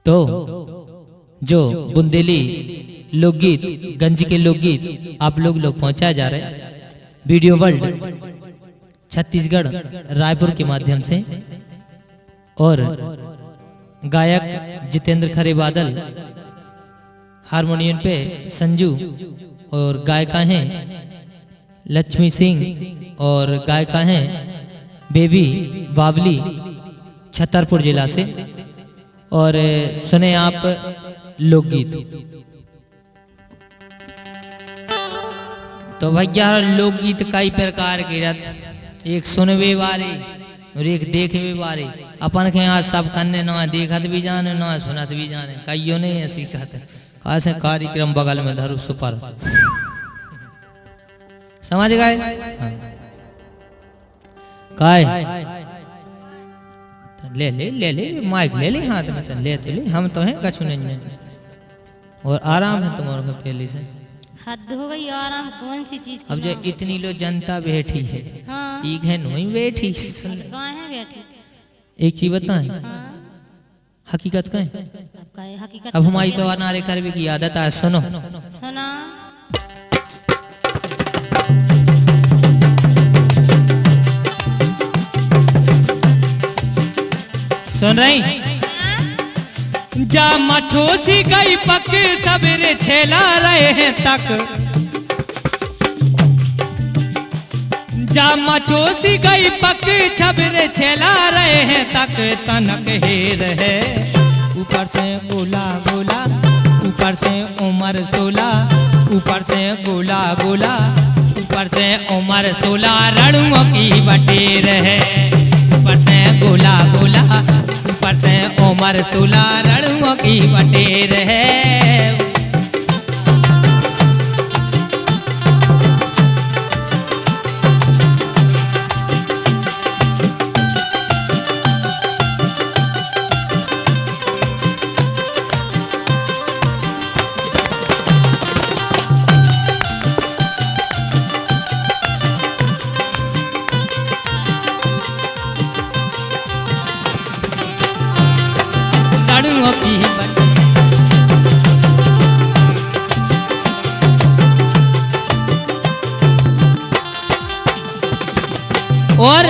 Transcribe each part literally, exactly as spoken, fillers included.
तो जो बुंदेली लोकगीत, गंज के लोकगीत आप लोग लोग पहुंचाए जा रहे हैं, वीडियो वर्ल्ड छत्तीसगढ़ रायपुर के माध्यम से, और गायक जितेंद्र खरे बादल, हारमोनियम पे संजू, और गायिका हैं लक्ष्मी सिंह, और गायिका हैं बेबी बावली, छतरपुर जिला से। और सुने आप लोकगीत। तो भैया, लोकगीत कई प्रकार के रहत, एक सुनवे वाले और एक देखवे वाले। अपन के यहाँ सब कन्ने ना देखत भी जाने, ना सुनत भी जाने, कईयो नहीं ऐसी कहते। कहा से कार्यक्रम बगल में धरू सुपर। समझ गए? हाँ। काय? ले ले, ले ले, माइक ले ले हाथ में, तो ले तो ले, हम तो हैं कछु नहीं है। और आराम है तुम्हारे को पहले से। हद हो गई, आराम कौन सी चीज की अब जो नाम? इतनी लो जनता बैठी है, हाँ। ठीक है, नहीं बैठी। काहे बैठी? एक चीज बताएं, हाँ। हकीकत का है। अब का है हकीकत? अब हमारी तो अनारे करवे की आदत है, सुनो। सुना। सुन रही? जा मछोसी गई पक, सबेरे छेला रहे हैं तक। जा मचोसी गई पक, छबरे छेला रहे हैं तक तनक हेर है। ऊपर से गोला गोला, ऊपर से उमर सोला, ऊपर से गोला गोला, ऊपर से उमर सोला, रणुओं की बटेर है। ऊपर से गोला गोला, ऊपर से उमर सोला, रणुओं की बटेर है। लड़ुओं की बन- और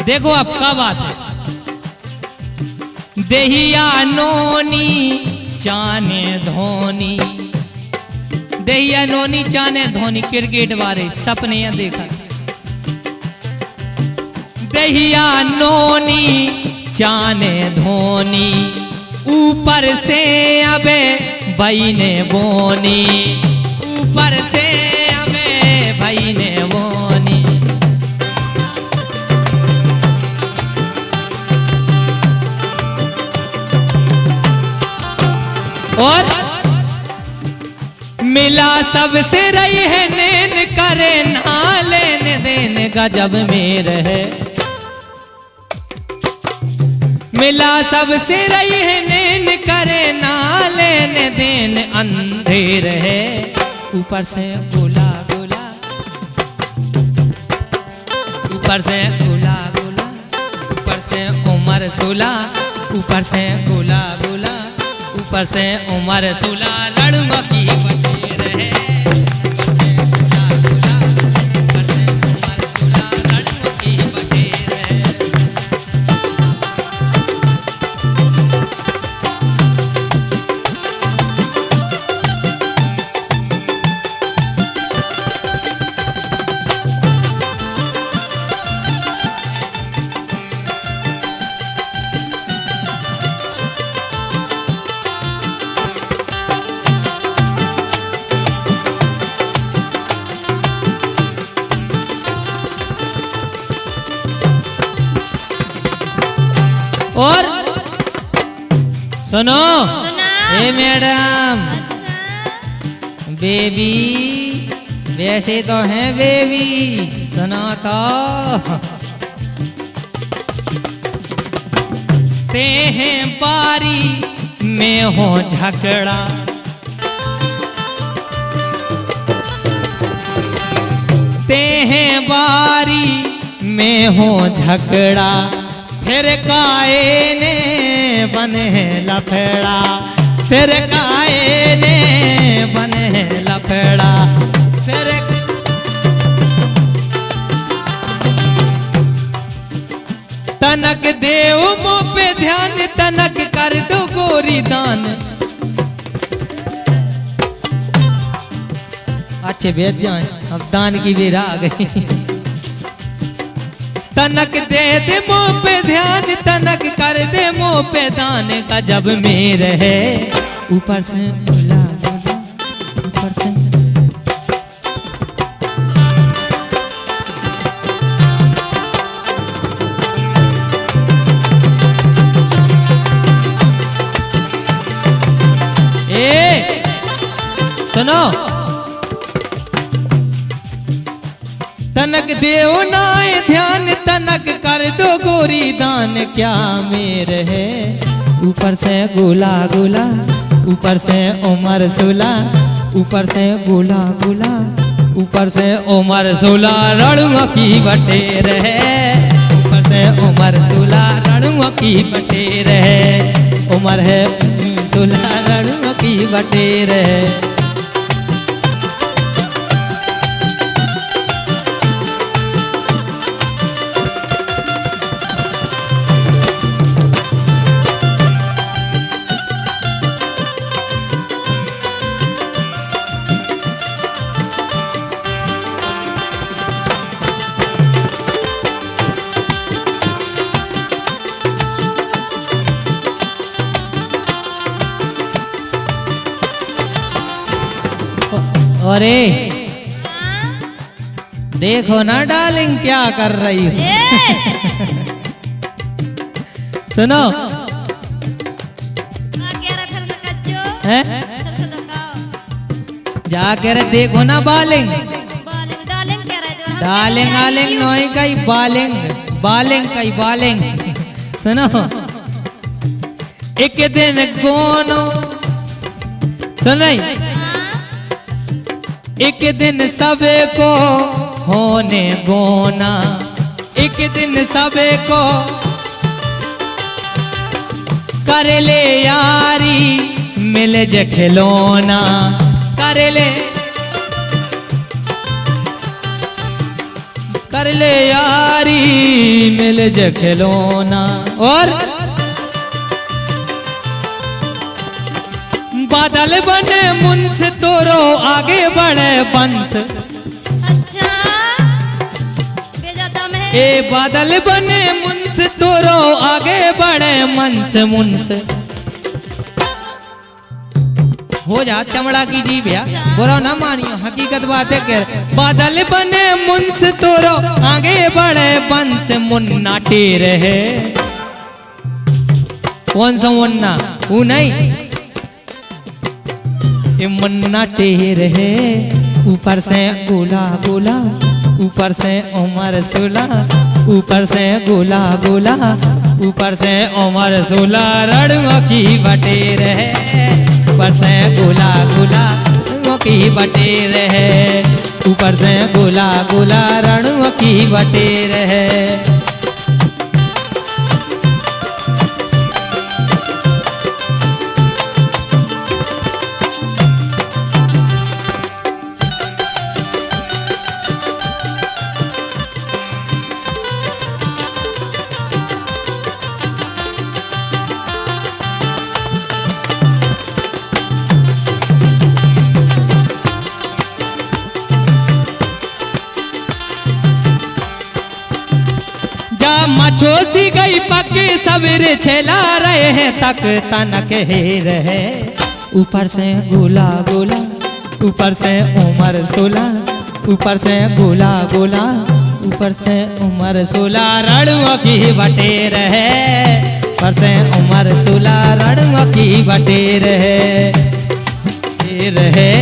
देखो, अब का बात है, देहिया नोनी चाने धोनी, देहिया नोनी चाने धोनी, क्रिकेट बारे सपने या देखा। दहिया नोनी चाने धोनी, ऊपर से अबे बईने बोनी, ऊपर से अबे बईने बोनी। और मिला सबसे रही है नैन, करे ना लेन देन, गजब मेर है। मिला सबसे रही है नैन, करे ना लेन देन, अंधेर है। ऊपर से गोला गोला, ऊपर से गोला गोला, ऊपर से उमर सोला, ऊपर से गोला गोला, ऊपर से उमर सोला, रणुआ की बटेर है। ऊपर से गोला गोला, ऊपर से उमर सोला, रणुआ की बटेर है। और सुनो, सुना। ए मैडम, अच्छा। बेबी, वैसे तो है बेबी, सुना तो। ते हैं बारी में हो झगड़ा, ते हैं बारी में हो झगड़ा, फिर काए ने बने लफड़ा, सिर काए ने बने लफड़ा, सिर तनक देव मो पे ध्यान, तनक कर दो गोरी दान। अच्छे बेद जाए, अब दान की बेरा आ गई। तनक दे दे मो पे ध्यान, तनक कर दे मो पे दान, गजब मेर है। ऊपर से बोला, ऊपर से ए, सुनो, तनक देव नाय ध्यान, तनक कर दो गोरी दान, क्या मेर है। ऊपर से गोला गोला, ऊपर से उमर सुला, ऊपर से गोला गोला, ऊपर से उमर सुला, रणुआ की बटेर है। ऊपर से उमर सुला, रणुआ की बटेर है। उमर है सुला, रणुआ की बटेर है। अरे, देखो ना डार्लिंग, क्या कर रही हो। ए! सुनो। हाँ, कह रहा फिल्म कच्चो। हैं? फिर से दिखाओ। जा कह रहे, देखो ना बालिंग। बालिंग, डार्लिंग कह रहे जो हम डार्लिंग, कह रहे आलिंग हैं। नोई कई बालिंग, बालिंग कई बालिंग। सुनो, एक दिन कोनो, सुन रही? हाँ। एक दिन सबको होने गोना, एक दिन सबको कर ले यारी, मिल जे खिलौना, कर ले, कर ले यारी, मिल जे खिलौना। और बादल बने मुंस तोरो आगे बढ़े बंस। अच्छा, बेजा दम है। ए बादल बने मुंस तोरो आगे बढ़े मंस मुंस। हो जा चमड़ा की जी भैया, बुरा ना मानियो, हकीकत बात है। कह बादल बने मुंस तोरो आगे बढ़े बंस मुन्ना टेर है। कौन सा मुन्ना? वो नहीं। ए मुन्ना टेर है, ऊपर से गोला गोला, ऊपर से उमर सुला, ऊपर से गोला गोला, ऊपर से उमर सुला, रणुआ की बटेर है, ऊपर से गोला गोला, रणुआ की बटेर है, ऊपर से गोला गोला, रणुआ की बटेर है। जा मछोसी गई पक सवेरे छेला रहे हैं तक तनक हेर है। ऊपर से गोला गोला, ऊपर से उमर सोला, ऊपर से गोला गोला, ऊपर से उमर सोला, रणुआ की बटेर है। ऊपर से उमर सोला, रणुआ की बटेर है। बटेर है,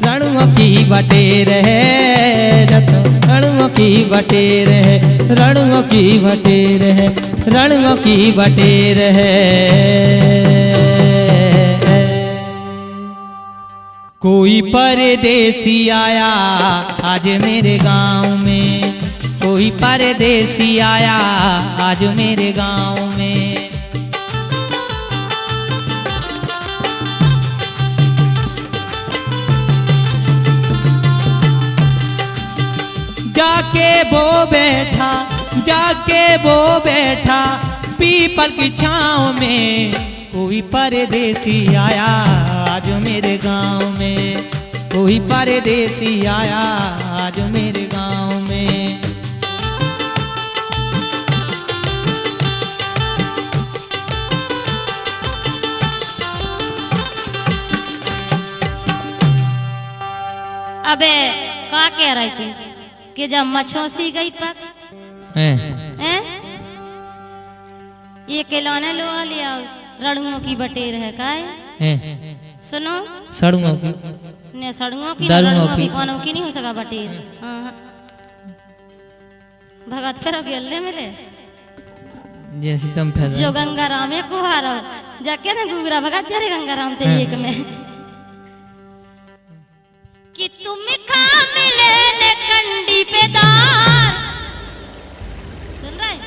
रणुआ की बटेर है, जत रणुआ की बटेर है, रणुआ की बटेर है, रणुआ की बटेर है। कोई परदेसी आया आज मेरे गांव में, कोई परदेसी आया आज मेरे गांव में। के वो बैठा, जाके वो बैठा पीपल की छाँव में। कोई परदेसी आया आज मेरे गाँव में, कोई परदेसी आया आज मेरे गाँव में। अबे, का कह रहे थे कि जब मछोसी गई पक? हैं? हैं? ये केलाने लोआ लिया, रड़ुओं की बटेर है, काय? हैं? सुनो। सड़ुओं की। ने सड़ुओं की, दारुओं रड़ुओं की। की, कौनों की नहीं हो सका बटेर। हाँ, हाँ। भगत करो गेले मिले। जैसे तुम फिर जो गंगाराम एक कुहारो, जाके ना गुगरा भगत तेरे गंगाराम ते हाँ। एक में। कि तुम खा मिले ने कंडी पे दार। सुन रहे?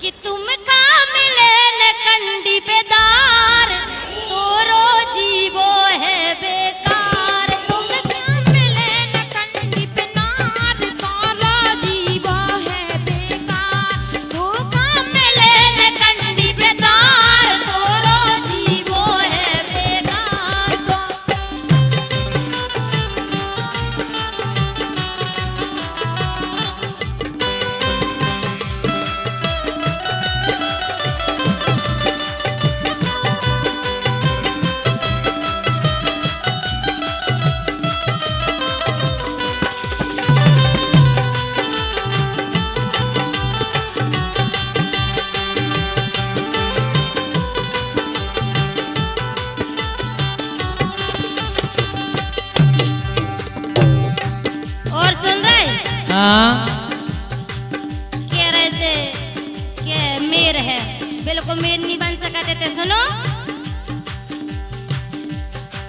कि तुम खा मिले ने कंडी पे दार, तोरो जीवो है बेकार। तुम खा मिले ने कंडी पे नार, तोरो जीवो है बेकार। तुम खा मिले ने कंडी पे दार, तोरो जीवो है बेकार। और सुन रहे? हाँ। कह रहे थे कि मेर है, बिल्कुल मेर नहीं बन सका थे। सुनो,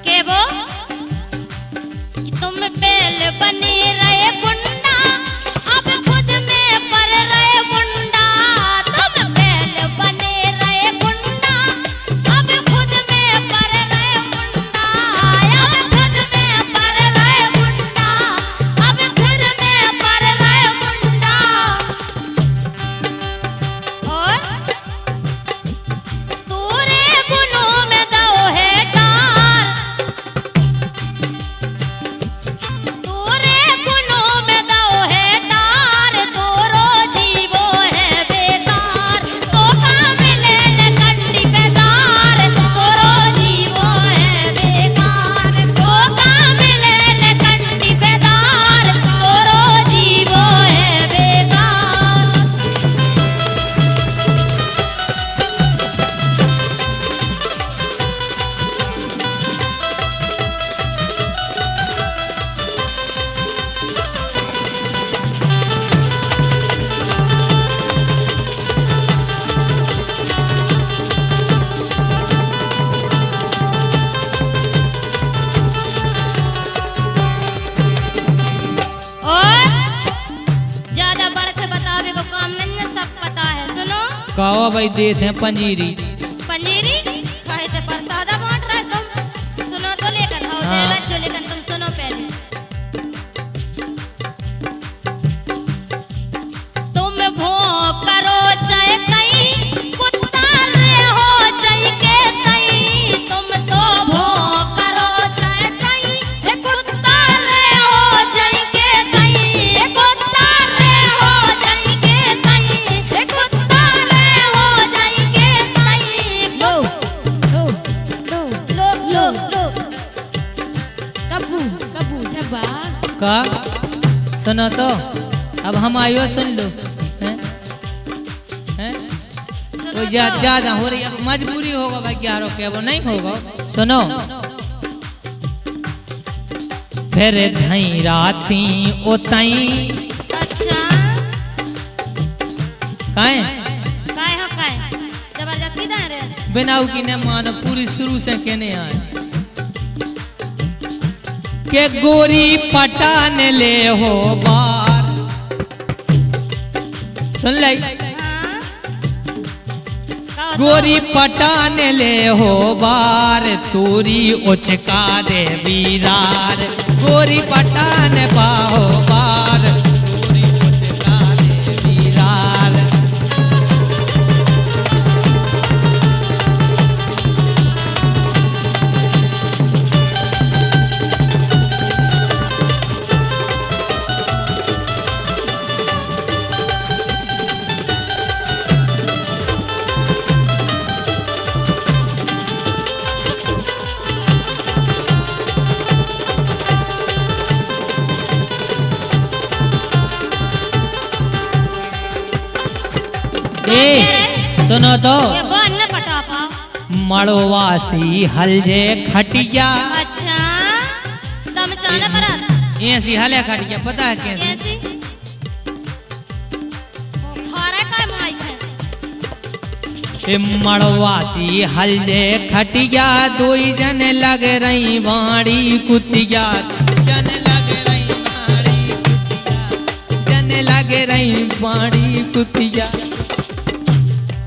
के वो कि तुम पहले बने रहे गुंडा, अब खुद में पड़ रहे मुंडा। तुम पहले बने रहे गुंडा, अब खुद में पड़ रहे मुंडा। अब खुद में पड़ रहे मुंडा, अब खुद में पड़ रहे मुंडा। और तोरे गुनों में दो है डार, तोरे गुनों में दो है डार, तोरो जीवो है बेकार। तो काम लेने कंडी पे दार, तोरो जीवो है बेकार। तो काम लेने कंडी पे दार, तोरो जीवो है बेकार। और ज्यादा बढ़ के बतावे को काम नहीं है, सब पता है। सुनो। कावा भाई देत हैं पंजीरी। पंजीरी? खाए ते प्रसादा बांट रहे तुम। सुनो तो लेकिन, आओ हाँ। देवराज जो लेकिन तुम सुनो पहले। तुम भौंकरो चाहे कहीं, कुत्ता रे हो जाई के कहीं। तुम तो भौंकरो चाहे कहीं, हे कुत्ता रे हो जाई के कहीं। हे कुत्ता रे हो जाई के कहीं। हे कुत्ता रे हो जाई के कहीं। लो, लो, लो, लो, लो, लो। कब्बू, कब्बू, झब्बा। का? सुनो तो, अब हम आयो सुन लो। हैं? हैं? वो जा-, ज्यादा हो रही है, मजबूरी होगा भाई, ग्यारह के वो नहीं होगा। सुनो। फिर धई राती ओतई। अच्छा। काहे? काय हो काय? जबरदस्ती दाए रे। बिनाऊ की ने मानो पूरी शुरू से कहने आए। के गोरी पटान ले हो बार। सुन ले। हाँ। का होता? गोरी पटान ले हो बार, तूरी उचका दे वीरार। गोरी पटान पाहो बार, तूरी न तो ये बन न पटा पाओ। मड़वासी हल जे खटिया। अच्छा, तम चाना परत। ऐसी हल है खटिया, पता है कैसी? ऐसी? वो खा रहा है काय माई है? ए मड़वासी हल जे खटिया, दुई जन लग रही बाड़ी कुतिया, जन लग रही बाड़ी कुतिया, जन लग रही बाड़ी कुतिया।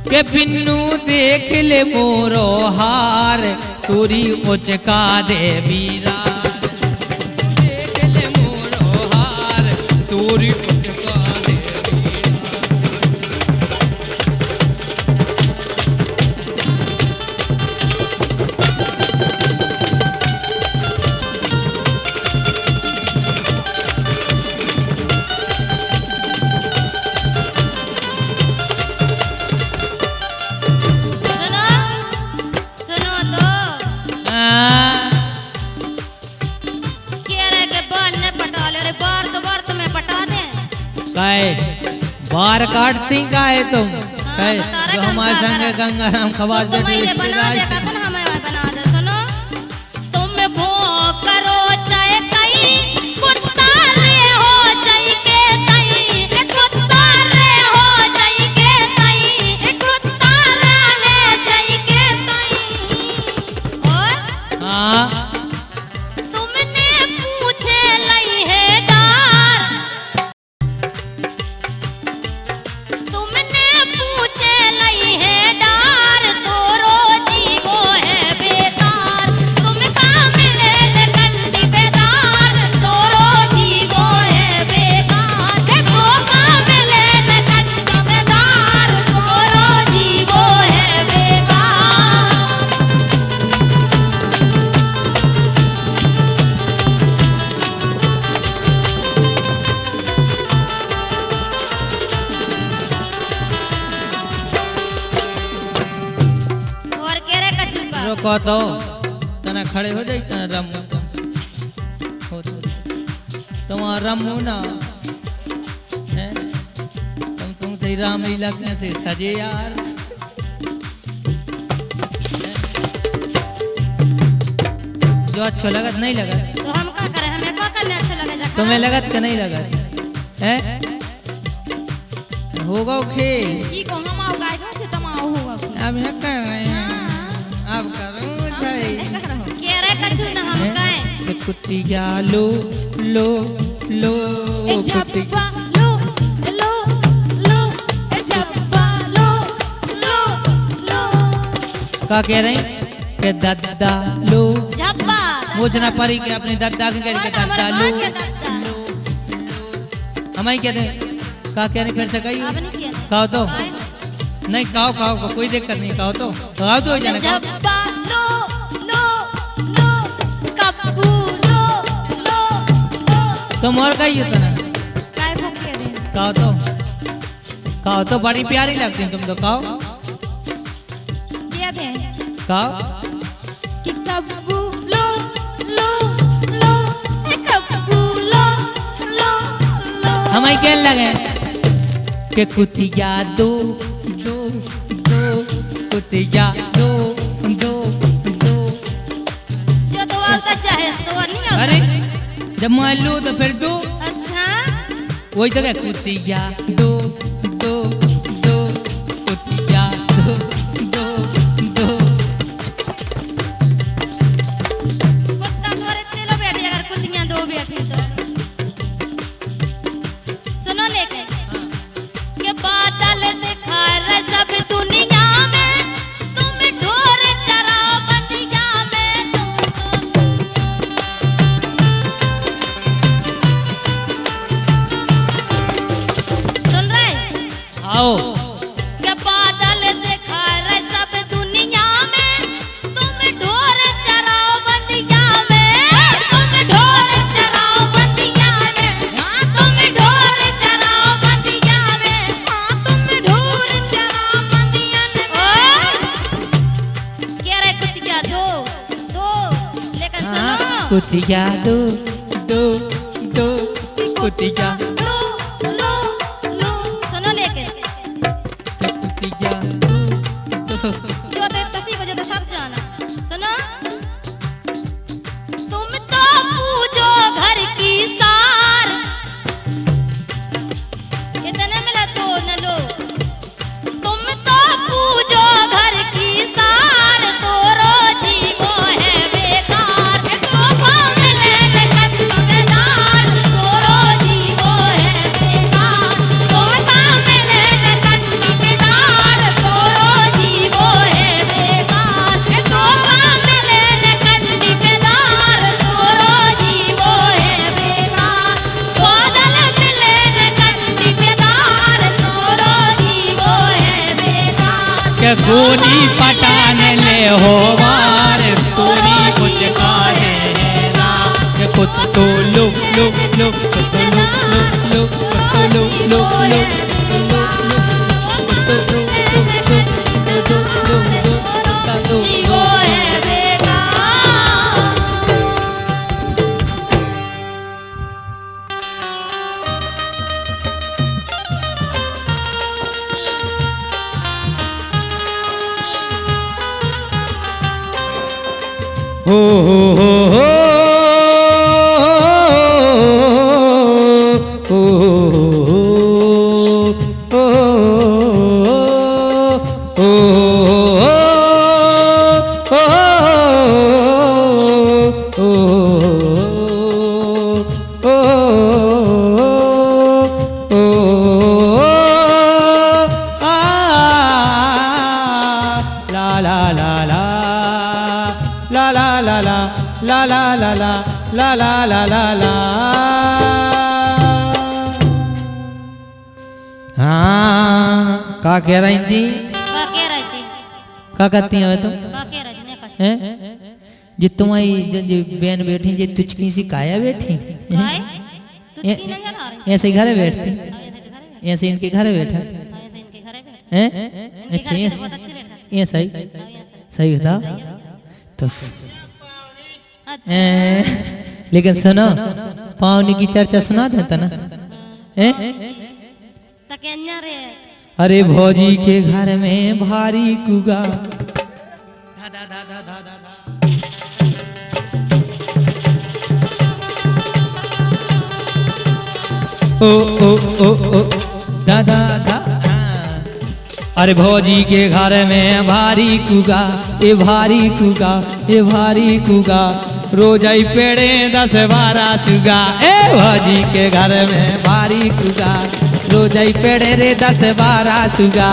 के बिन्नू देख ले मोरो हार, तोरी ओचका दे बीरा। देख ले मोरो हार, तोरी ओचका दे बीरा। सुनो, सुनो तो। हाँ। के रे के बन ने पटा ले रे, बार तो बार तुम्हें पटा दे। काय? बार काटती काय तुम? हाँ, काय? बता रहे जो हमारे संग गंगाराम खवास तो बैठे तुम्हें ये बना दे, का तुम हमें बना दे, सुनो। तुम भौंकरो चाहे कहीं, कुत्ता रे हो जाई के तई, ए कुत्ता रे हो जाई के तई, ए कुत्ता रे हो जाई के तई। और हाँ। तुमने पूछे लई है डार। तुमने पूछे लई है डार, तोरो जीवो है बेकार। तुम का मिले न कंडी बेदार, तोरो जीवो है बेकार। देखो का मिले न कंडी बेदार, तोरो जीवो है बेकार। और के रे कछू का? रुको तो, तना खड़े हो जाई, तना रमू तो। हो तो। तुम्हारा रमू ना, हैं? तुम, तुम सही रामलीला के से सजे यार। जो अच्छो लगत, नहीं लगत? तो हम का करे, हमें का करने अच्छो लगे जखा? तुम्हें लगत के नहीं लगत? हैं? होगा खेल। की को हम आओ गाय से तम आओ होगा खेल। अब यहाँ कर रहे हैं। हाँ। अब करो सही। के रे कछू ना हम हैं? कहे। ए कुतिया लो, लो, लो, ए कुतिया। झब्बा लो, लो, लो, ए झब्बा लो, लो, लो। का कह रही? के दद्दा लो। झब्बा। मोचना परी के अपने दद्दा के कह के और हमारे दद्दा लो। माँ के दद्दा। हमारी क्या दे? का क्या नहीं कर सका ये? अब नहीं किया। कहो तो। आए। नहीं, कहो, कहो, कहो, कोई दिक्कत नहीं, कहो तो। कहो तो हो जाने, कहो। झब्बा लो, लो, लो, कब्बू लो, लो, लो। तुम और कहिए तो ना। काय भूख के दे? कहो तो। कहो तो, बड़ी प्यारी लगती हो तुम तो, कहो। दिया दे। कहो। कि कब्बू लो, लो, लो, ए कब्बू लो, लो, लो। हमारी क्या लगे? के कुतिया दो, दो, दो, कुतिया दो, दो, दो। जो तो वाला चाहे, तो नहीं आता। अरे, जब मान लो तो फिर दो। अच्छा। वही तो कहे, कुतिया दो, दो, दो, कुतिया दो, दो, दो। कुत्ता तोरे तेलो बैठ, अगर कुतिया दो बैठी तो। सुनो लेके। के बादल दिखा रहे सब दुनिया में, तुम ढोर चराओ बंदिया में, तुम तो। सुन रहे? आओ। के बादल दिखा रहे सब दुनिया में, तुम ढोर चराओ बंदिया में, तुम ढोर चराओ बंदिया में, हाँ, तुम ढोर चराओ बंदिया में, हाँ, तुम ढोर चराओ बंदिया में। ओ, के रे कुतिया दो, दो, लेकिन हाँ, सुनो। कुतिया दो, दो, दो, कुतिया। लो, लो, लो। सुनो लेकिन। कुतिया दो, जो तो कसी बजे तो सब जाना। सुनो, तुम तो पूजो घर की सार। इतने में ला तो न लो। तुम तो पूजो घर की सार, तोरो जीवो है बेकार। तो काम लेने कंठ पे धार, तोरो जीवो है बेकार। तो काम लेने कंठ पे धार, तोरो जीवो है बेकार। तो काम लेने कंठ पे धार, तोरो जीवो है बेकार। बादल मिले न कंठी पे धार, तोरो जीवो है बेकार। के गोली पटान ले हो वार, तोरी कुछ काहे ना। के कुत्तो लुक लुक लुक, कुत्तो लुक लुक लुक, कुत्तो लुक लुक लुक, कुत्तो लुक लुक लुक, कुत्तो लुक लुक लुक, कुत्तो लुक लुक लुक, कुत्तो लुक लुक लुक। जीवो है बेकार। हो, हो, हो, हो। हाँ, का कह रही थी? का कह रही थी? का कहती हैं तुम? का कह रही थी? नहीं कुछ। हैं? जे तुम्हारी, जे, जे बहन बैठी, जे तुचकी सी काया बैठी? काय? तुचकी नजर आ रही। ऐसे ही घरे बैठती? हाँ, ऐसे ही घरे बैठती। ऐसे इनके घरे बैठा? हाँ, ऐसे इनके घरे बैठा। हैं? इनके अच्छा, घर ऐसे, बहुत अच्छे बैठा। ऐसा ही? हाँ, ऐसा ही। सही बताओ। तो स-, अच्छा। ए, लेकिन सुनो, पावनी की चर्चा सुना देता ना। हैं? तके अन्या रे। अरे भौजी के घर में भारी कुगा। ओ, ओ, ओ, ओ, दा, दा, दा। अरे भौजी के घर में भारी कुगा, ए भारी कुगा, ए भारी कुगा, रोजई पेड़े दस बारह सुगा। ए भौजी के घर में भारी कुगा, रोजई पेड़े रे दस बारह सुगा।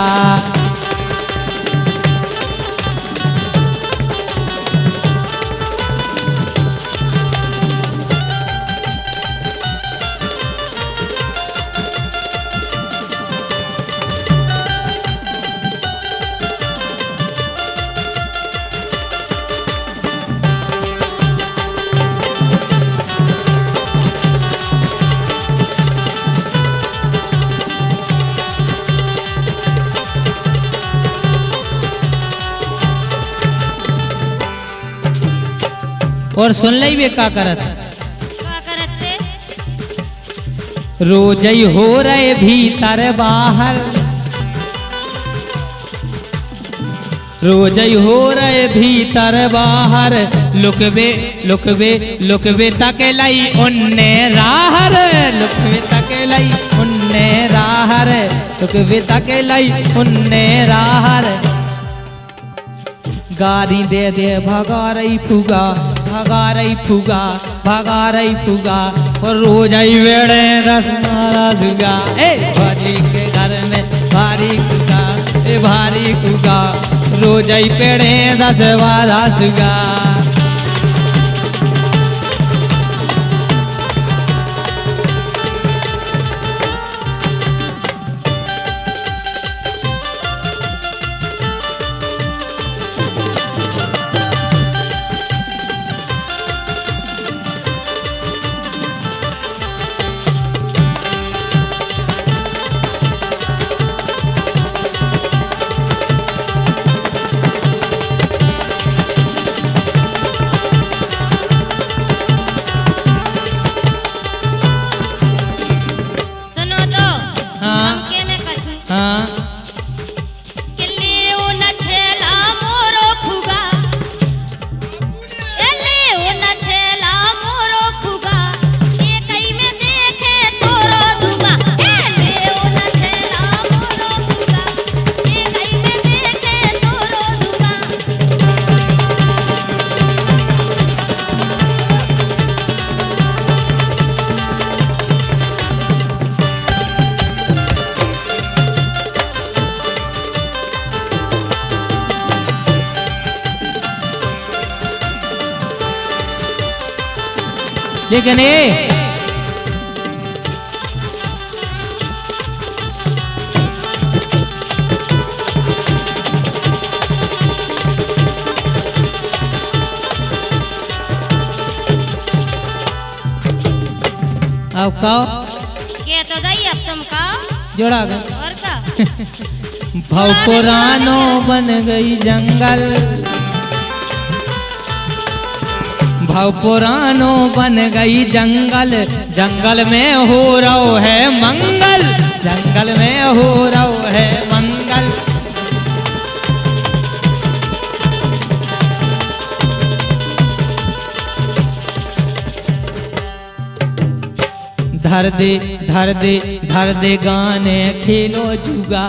और सुन लई बे का करत? का करत ते? रोजई हो रहे भीतर बाहर, रोजई हो रहे भीतर बाहर, लुकबे, लुकबे, लुकबे तक लई उन्ने राहर, लुकबे तक लई उन्ने राहर, लुकबे तक लई उन्ने राहर। गारी दे दे भगारई फुगा, भगारई फुगा, भगारई फुगा, और रोजई वेड़े दस बारह सुगा। ए भारी के घर में भारी कुगा, ए भारी कुगा, रोजई पेड़े दस बारह सुगा। लेकिन ए अब का? के तो दई अब तुम का? जोड़ा गा। और का? भव पुरानो बन गई जंगल, भव पुरानो बन गई जंगल, जंगल में हो रहो है मंगल, जंगल में हो रहो है मंगल। धर दे, धर दे, धर दे गाने खेलो जुगा,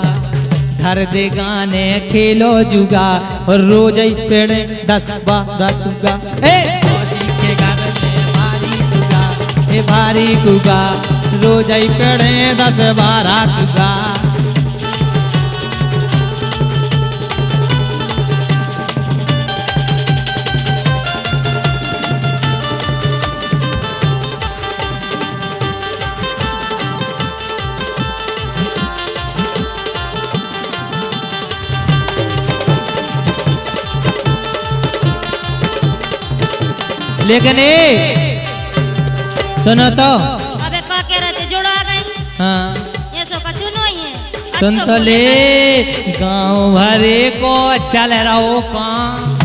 धर दे गाने खेलो जुगा, और रोज ही पेड़े दस बारह सुगा। ए! फौजी के घर में भारी कुगा, ए भारी कुगा, रोज ही पेड़े दस बारह सुगा। लेकिन ए, सुनो तो। अबे का कह रहे थे, जोड़ा आ गई। हाँ। ये सो कछु नहीं है। सुन अच्छो तो बोले ले, ना। गांव भरे को चल रहो काम।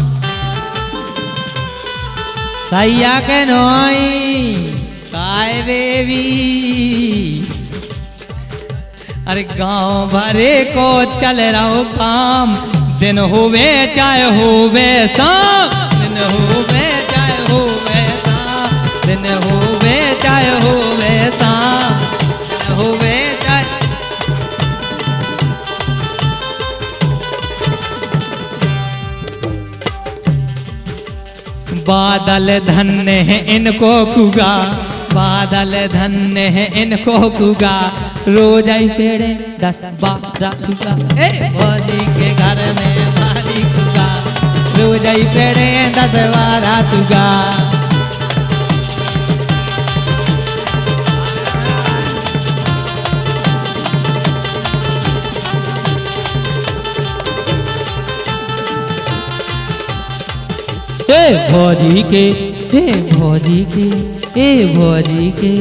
सैया के नोई, काय बेबी। अरे गांव भरे को चल रहो काम, दिन होवे चाहे होवे शाम, दिन होवे चाहे होवे शाम, दिन होवे चाहे होवे शाम, दिन होवे चाहे बादल धन्य है इनको कुगा, बादल धन्य है इनको कुगा, रोज आई पेड़े दस बारह सुगा। ए! भौजी के घर में भारी कुगा, रोज आई पेड़े दस बारह सुगा। ए भौजी के, ए भौजी के, ए भौजी के,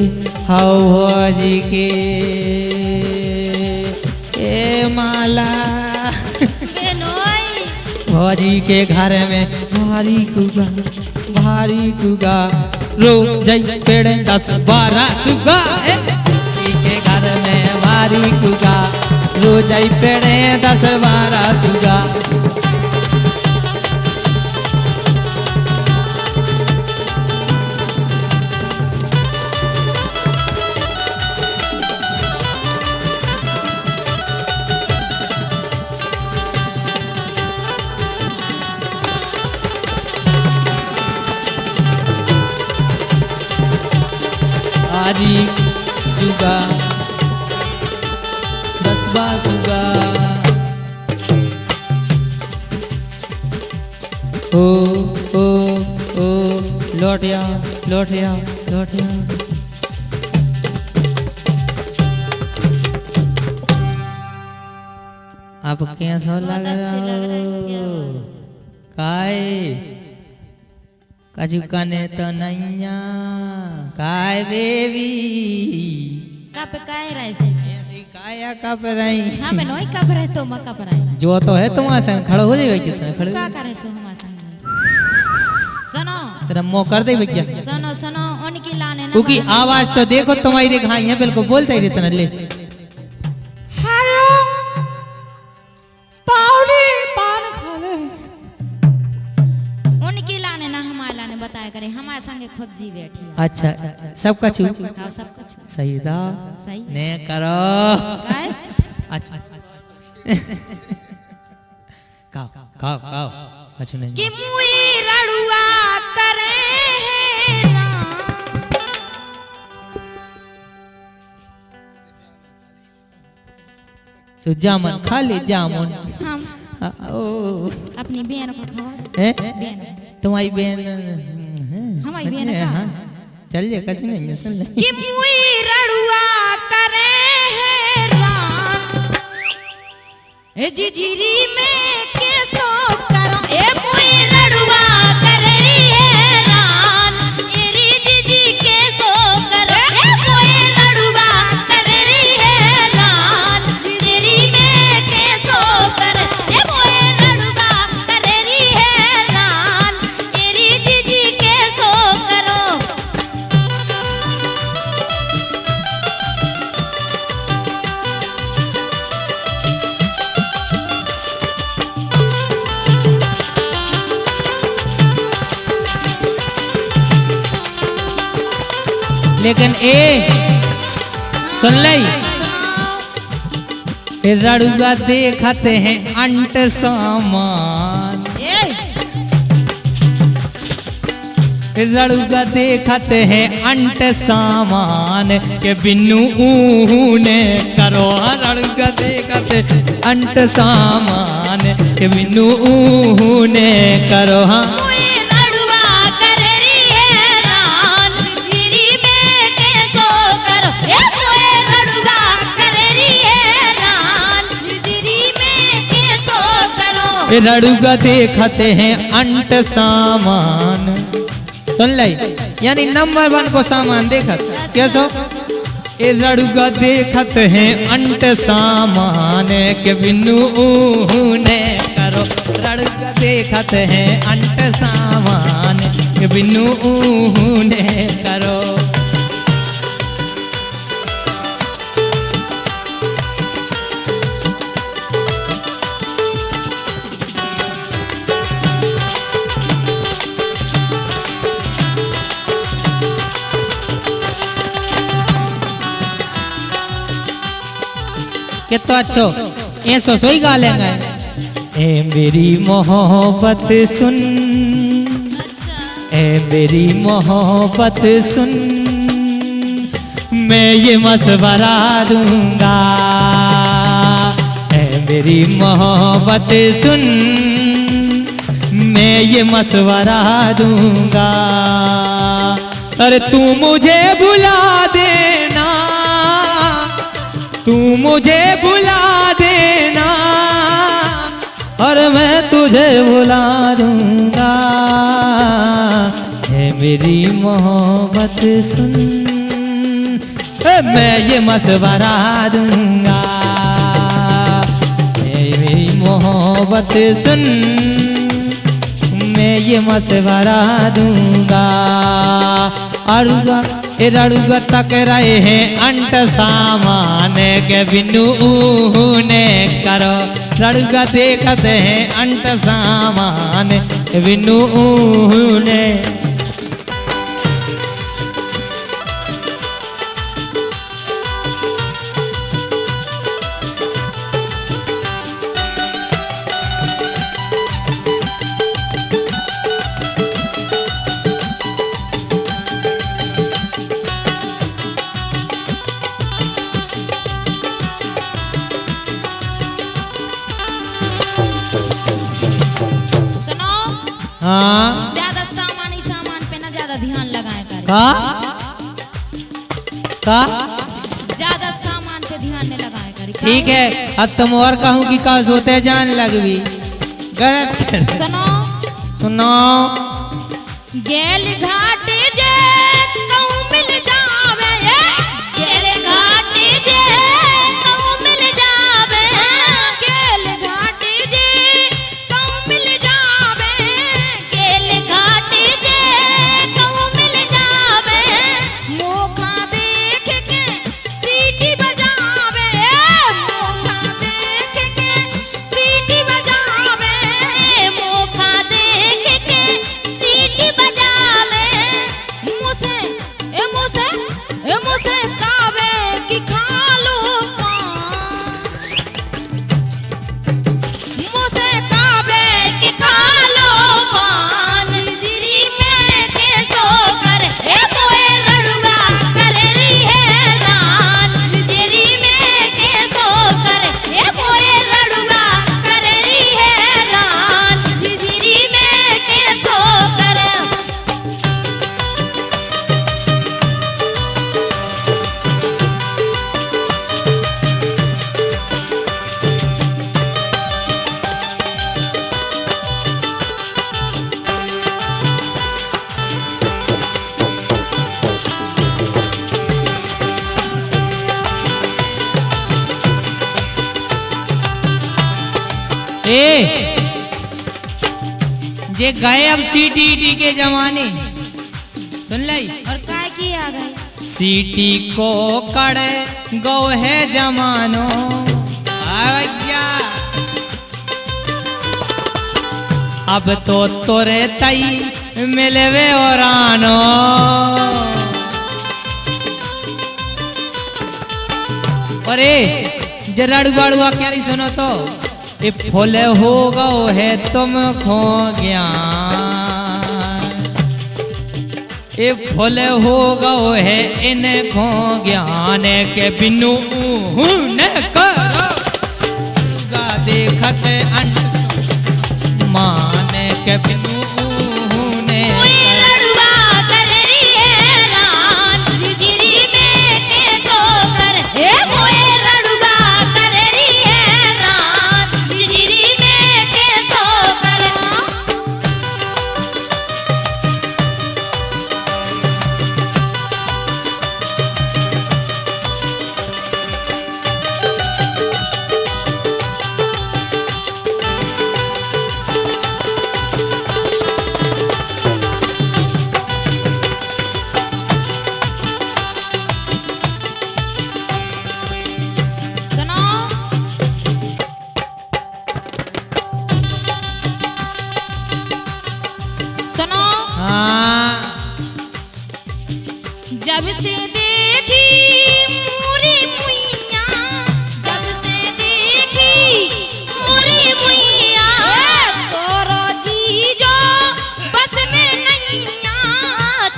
हाउ भौजी के, ए माला। बेनोई। भौजी के घर में भारी कुगा, भारी कुगा, रो जाई पेड़े दस बारह सुगा। ए, भौजी के घर में भारी कुगा, रो जाई पेड़े दस बारह सुगा। आरी सुगा, बतवा सुगा। ओ, ओ, ओ, लौटिया, लौटिया, लौटिया। आप कैसो लग रहा हो? काय? कछु कने तो नैया। काय बेबी? कप काय रहे से? ऐसी काया कप रही? हाँ, मैं नोई कप रहे तो मैं कप रही। जो तो है तुम्हारे संग खड़ो हो जाएगा कितना खड़ो। का करे सो हमारे संग? सुनो। तेरा मुंह कर दे भैया। सुनो, सुनो, उनकी लाने ना क्योंकि बना। आवाज तो देखो तुम्हारी रे घाई है, बिल्कुल बोलता ही रहता ना ले। हेलो। पावली पान खा ले। उनकी लाने ना हमारे लाने बताया करे, हमारे संगे खुद जी बैठी है। अच्छा, सब कछु। हाँ, सब कछु। सही दा। सही। ने करो। काय? अच्छा। खाओ, खाओ, खाओ। कछु नहीं। कि मुई रड़ुआ करे है ना। सो जामुन खा ले, जामुन। हम आ, ओ। अपनी बहन को खवा। हैं? बहन। तुम्हारी बहन, हैं? हमारी बहन का? हाँ। चल जे, कछु नहीं है, सुन ले। कि मुई रड़ुआ करे हैरान, ए जिजिरी में केसो करो, ए मुई रड़ुआ करे हैरान, ए री जिजी केसो करो, ए मुई रड़ुआ करे हैरान, जिजिरी में केसो करो, ए मुई रड़ुआ करे हैरान, ए री जिजी केसो करो। लेकिन ए, सुन लई, ए रड़ुआ देखत हे अंट सामान। ए! रड़ुआ देखत हे अंट सामान के बिनु ऊहू ने करो। रड़ुआ देखत हे अंट सामान के बिनु ऊहू ने करो। हाँ। मोए रड़ुआ करे री हैरान, जिरी में केसो करो। ए मोए रड़ुआ करे री हैरान, जिरी में केसो करो। ए रड़ुआ देखत हे अंट सामान। सुन लई, यानी नंबर वन को सामान देखत। केसो? ए रड़ुआ देखत हे अंट सामान के बिनु ऊहू ने करो। रड़ुआ देखत हे अंट सामान के बिनु ऊहू ने करो। कितना अच्छो, ए सोसोई गा लेंगे। ए मेरी मोहब्बत सुन, ए मेरी मोहब्बत सुन, मैं ये मशवरा दूंगा। ए मेरी मोहब्बत सुन, मैं ये मशवरा दूंगा। अरे तू मुझे भुला देना, तू मुझे भुला देना, और मैं तुझे भुला दूंगा। हे मेरी मोहब्बत सुन, ए, मैं ये मशवरा दूंगा। हे मेरी मोहब्बत सुन, मैं ये मशवरा दूंगा। अरुआ ए रड़ुआ तक रहे हैं अंट सामान के बिनु ऊहू ने करो। रड़ुआ देखत हे अंट सामान के बिनु ऊहू ने। सुनो। हाँ। ज्यादा सामान ही सामान पे ना ज्यादा ध्यान लगाए कर। का? का? ज्यादा सामान पे ध्यान नहीं लगाए कर। ठीक है, अब तुम और कहूँ कि का सोते जान लगवी। गलत। सुनो। सुनो। गेल घाट जे कहूँ मिल जावे, ए, गेल घाट जे कहूँ मिल जावे, गेल घाट जे कहूँ मिल जावे, गेल घाट जे कहूँ मिल जावे, मोखा देख के सीटी बजावे, ए, मोखा देख के सीटी बजावे, ए, मोखा देख के सीटी बजावे, ए, जे गए अब सीटी ईटी के जमाने। सुन लई। अउ काय किया गए? सीटी को कड़े गौ हे जमानो। आ भैया। अब तो तोरे तई मिलवे ओरानो। अरे, जे रड़ुआ अड़ुआ के नहीं सुनो तो। ए फुल हो गौ हे तुमको ज्ञान, ए फुल हो गौ हे इनको ज्ञान, के बिनु ऊहू ने करो। दुर्गा देखत अंट मान, के बिनु ऊहू ने कोई करो। रड़ुआ कर रही है रान, झिझिरी में के सो कर। ए मोए रड़ुआ कर रही है रान, झिझिरी में के सो कर। सुनो। सुनो। हाँ। जब से देखी मोरी मुइया, जब से देखी मोरी मुइया, तोरो जीजो बस में नैया,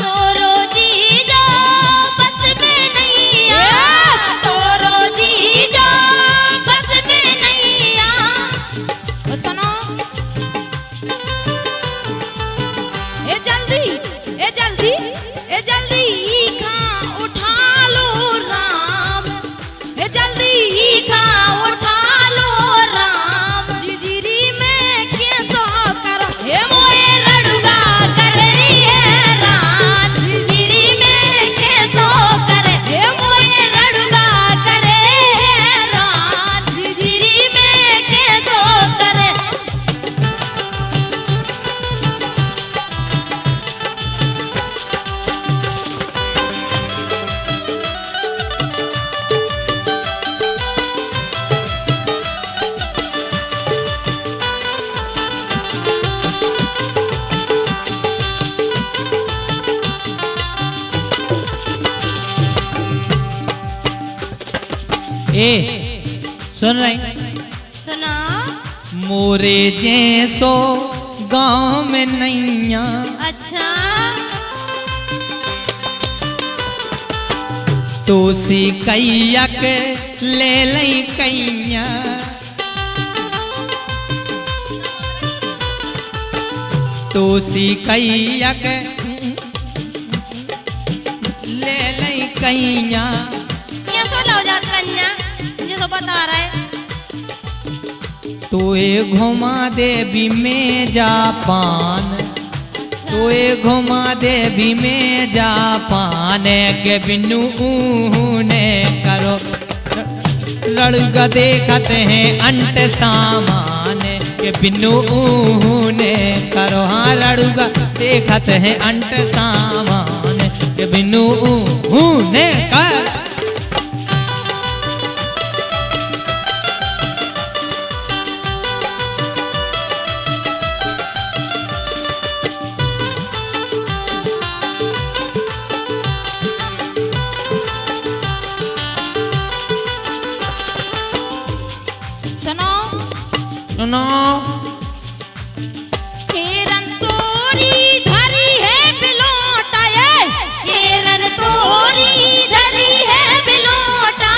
तोरो जीजो बस में नैया, तोरो जीजो बस में नैया। ओ सुनो, ए जल्दी, ए जल्दी, ए जल्दी, ई खा उठा लो राम। ए जल्दी ई खा उठा लो राम। झिझिरी में के सो कर। ए मोए रड़ुआ कर रही है राम। झिझिरी में के सो कर। ए मोए रड़ुआ कर रही है राम। झिझिरी में के सो कर। ए, सुन रही? सुना। मोरे जैसो गांव में नैया। अच्छा। तोसी कैया के ले लई कैया। तोसी कैया के ले लई कैया। ये सो लो जात कन्या, ये तो बता रहा है। तोए घुमा देबी में जापान, तोए घुमा देबी में जापान, के बिनु ऊहू ने करो। रड़ुआ देखत हैं अंट सामान, के बिनु ऊहू ने करो। हाँ, रड़ुआ देखत हैं अंट सामान, के बिनु ऊहू ने करो। सुनो। सुनो। हेरन तोरी धरी है बिलोटा, ए। हेरन तोरी धरी है बिलोटा।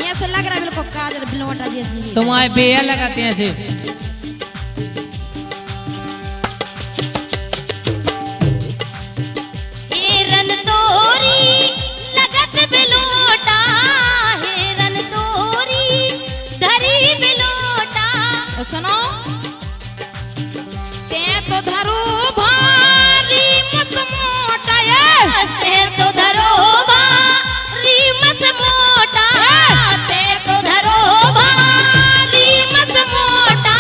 ये ऐसे लग रहा है बिल्कुल काजल बिलोटा जैसी। तुम्हारे बेया लगाते हैं ऐसे। हेरन तोरी लगत बिलोटा, हेरन तोरी धरी बिलोटा। ओ सुनो। ते तो धरो भारी मस मोटा, ए। ते तो धरो भारी मस मोटा, ए। ते तो धरो भारी मस मोटा।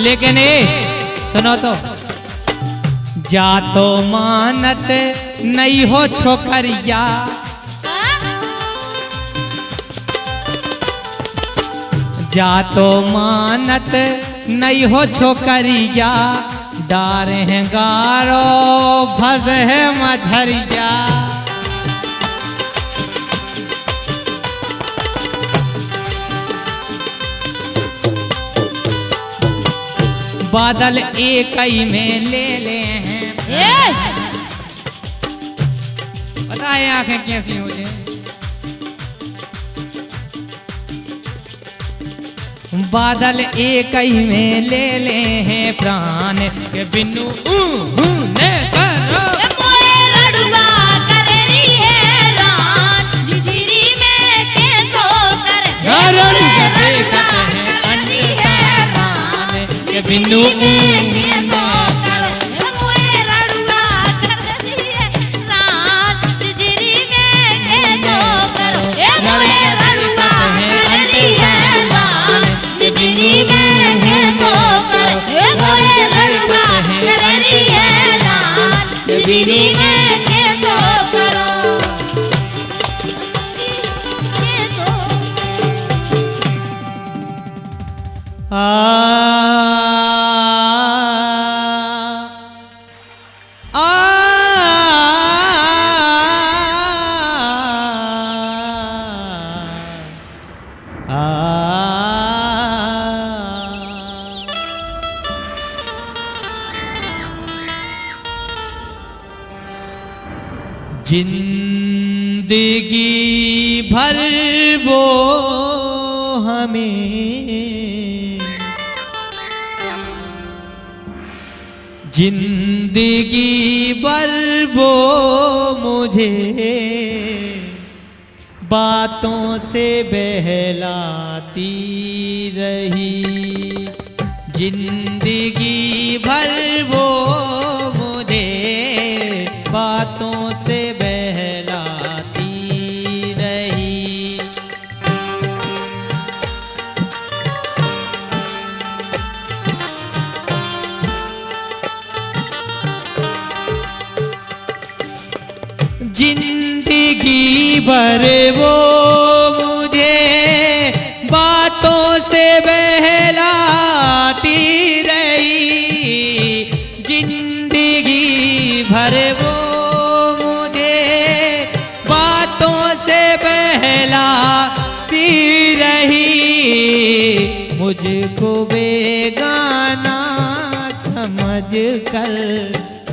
लेकिन ए, सुनो तो, जा तो मानत नइ हो छोकरिया, जा तो मानत नइ हो छोकरिया, डारे हैं गारो, फंसे है मझरिया। बादल एकई में ले ले हैं। ए! पता है आंखें कैसी होती हैं? बादल एकई में ले ले हैं प्राण के बिनु ऊ, ऊ, ने करो। ए मोए रड़ुआ कररी है रान, झिझिरी में के सो कर। ए मोए रड़ुआ कररी है रान, के बिनु ऊ, ऊ, ने के सो कर। ए मोए रड़ुआ कररी है रान, झिझिरी में के सो कर। ए मोए रड़ुआ कररी है रान, झिझिरी में के सो कर। ए मोए रड़ुआ कररी है रान, झिझिरी में के सो करो। के सो। आ, आ, आ। जिंदगी भर वो हमें, जिंदगी भर वो मुझे बातों से बहलाती रही, जिंदगी भर वो मुझे बातों से बहलाती रही। जिंदगी भर वो मुझे बातों से बहलाती रही, जिंदगी भर वो मुझे बातों से बहलाती रही, मुझको बेगाना समझ कर,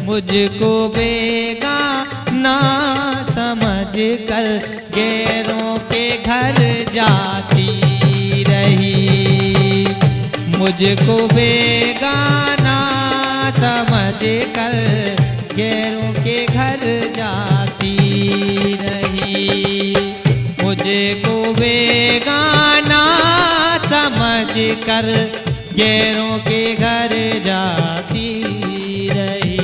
मुझको बेगाना समझ कर गैरों के घर जाती रही, मुझको बेगाना समझ कर गैरों के घर जाती रही, मुझको बेगाना समझ कर गैरों के घर जाती रही।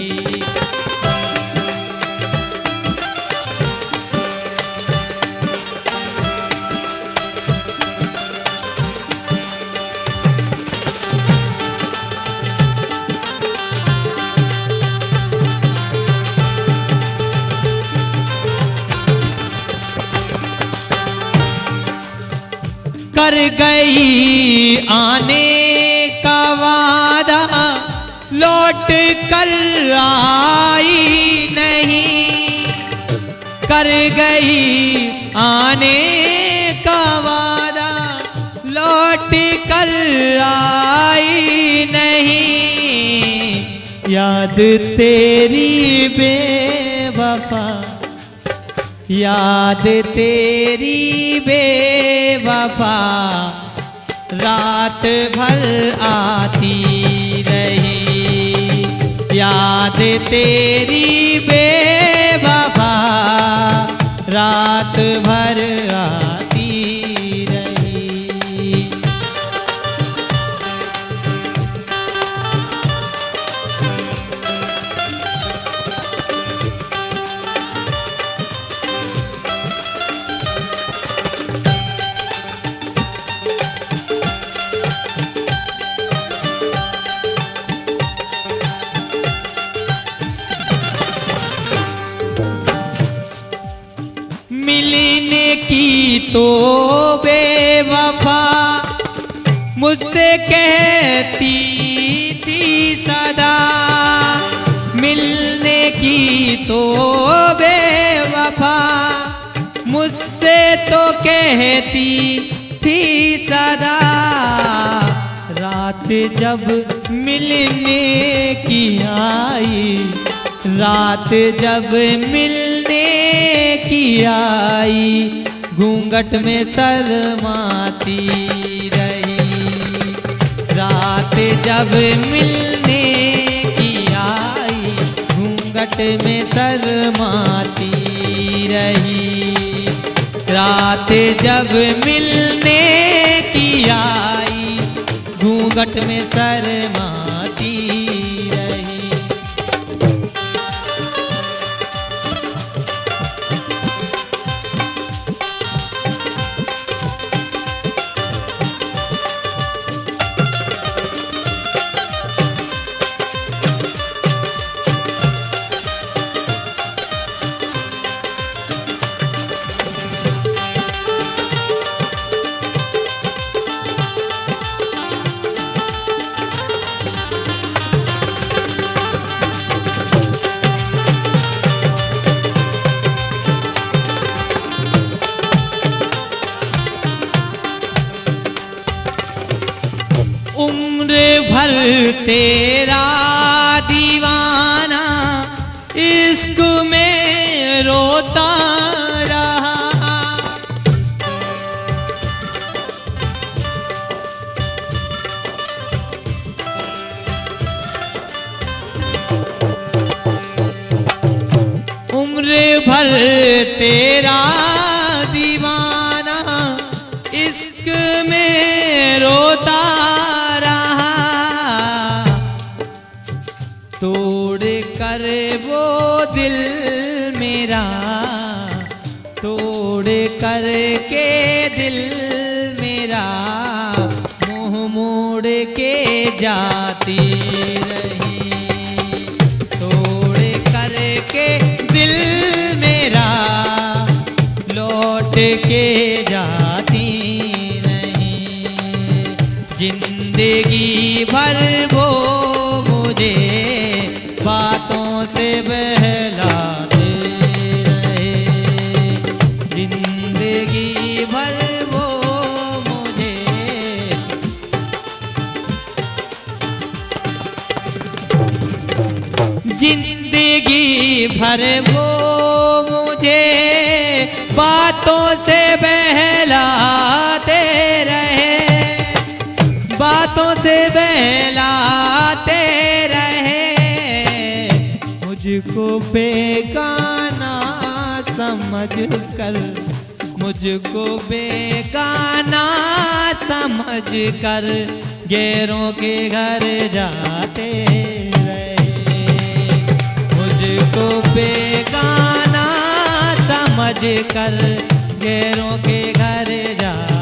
कर गई आने का वादा, लौट कर आई नहीं। कर गई आने का वादा, लौट कर आई नहीं। याद तेरी बेवफा, याद तेरी बेवफा रात भर आती रही, याद तेरी बेवफा रात भर आती रही। तो बेवफा मुझसे कहती थी सदा, मिलने की तो बेवफा मुझसे तो कहती थी सदा। रात जब मिलने की आई, रात जब मिलने की आई, घूंघट में शर्माती रही। रात जब मिलने की आई, घूंघट में शर्माती रही। रात जब मिलने की आई, घूंघट में शर्माती रही। उम्र भर तेरा दीवाना इश्क में रोता रहा। उम्र भर तेरा दीवाना इश्क में रोता रहा। तोड़ कर वो दिल मेरा, तोड़ कर के दिल मेरा, मुंह मोड़ के जाती रही। तोड़ कर के दिल मेरा, लौट के जाती नहीं। जिंदगी भर वो मुझे बातों से बहलाते रहे। जिंदगी भर वो मुझे, जिंदगी भर वो मुझे बातों से बहलाते रहे, बातों से बहलाते रहे। मुझको बेगाना समझ कर, मुझको बेगाना समझ कर गैरों के घर जाते रहे। मुझको बेगाना समझ कर गैरों के घर जाते